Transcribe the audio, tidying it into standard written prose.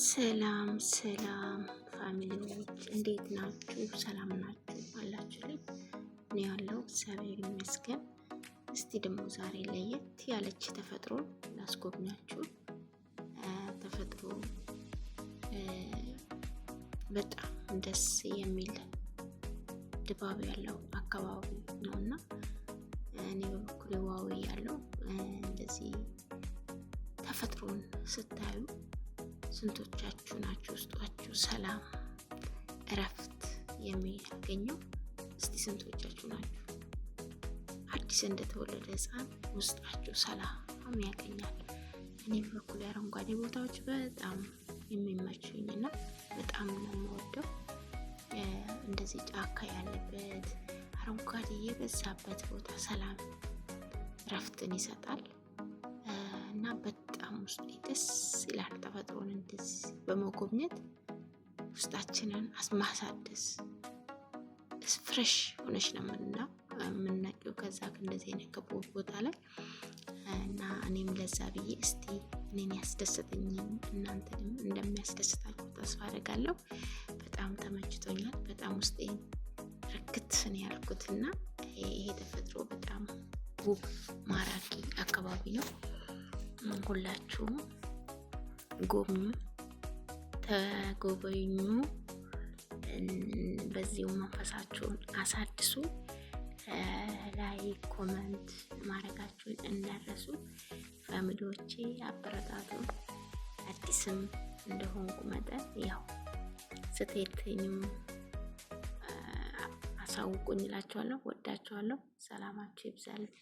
ሰላም ሰላም family ዎች እንዴት ናችሁ? ሰላም ናችሁ አላችሁልኝ? እኔ ያለው እግዚአብሔር ይመስገን። እስቲ ደግሞ ዛሬ ለየት ያለች ተፈጥሮ ላስጎብኛችሁ። ተፈጥሮ በጣም ደስ የሚል ድባብ ያለው አካባቢ ነው እና እኔ በበኩሌ wow ያለው እንደዚህ ተፈጥሮን ስታዩ ስንቶቻችሁ ናችሁ ውስጧችሁ ሰላም እረፍት የሚያገኘው? እስቲ ስንቶቻችሁ ናችሁ አዲስ እንደተወለደ ሕፃን ውስጣችሁ ሰላም ያገኛል? እኔ በበኩሌ አረንጓዴ ቦታዎች በጣም የሚመቹኝ እና በጣም ነው የምወደው። እንደዚህ ጫካ ያለበት አረንጓዴ የበዛበት ቦታ ሰላም እረፍትን ይሰጣል እና በጣም ውስጤ ደስ ይላል። ተፈጥሮን እንደዚህ በመጎብኘት ውስጣችንን ማሳደስ fresh ሆነች ነው የምናውቀው ከዛ እንደዚህ አይነት ቦታ ላይ እና እኔም ለዛ ብዬ እስቲ እኔን ያስደሰተኝም እናንተንም እንደሚያስደስታችሁ ተስፋ አደርጋለሁ። በጣም ተመችቶኛል። በጣም ውስጤ ርክት ነው ያልኩት እና ይሄ ተፈጥሮ በጣም ውብ ማራኪ አካባቢ ነው። ሁላችሁም ጎብኙ፣ ተጎበኙ። በዚሁ መንፈሳችሁን አሳድሱ። Like comment ማድረጋችሁን እንዳትረሱ። Family ዎቼ አበረታቱ። አዲስም እንደሆንኩ መጠን ያው ስህተቴንም አሳውቁኝ እላችኋለሁ። ወዳችኋለሁ። ሰላማችሁ ይብዛልኝ።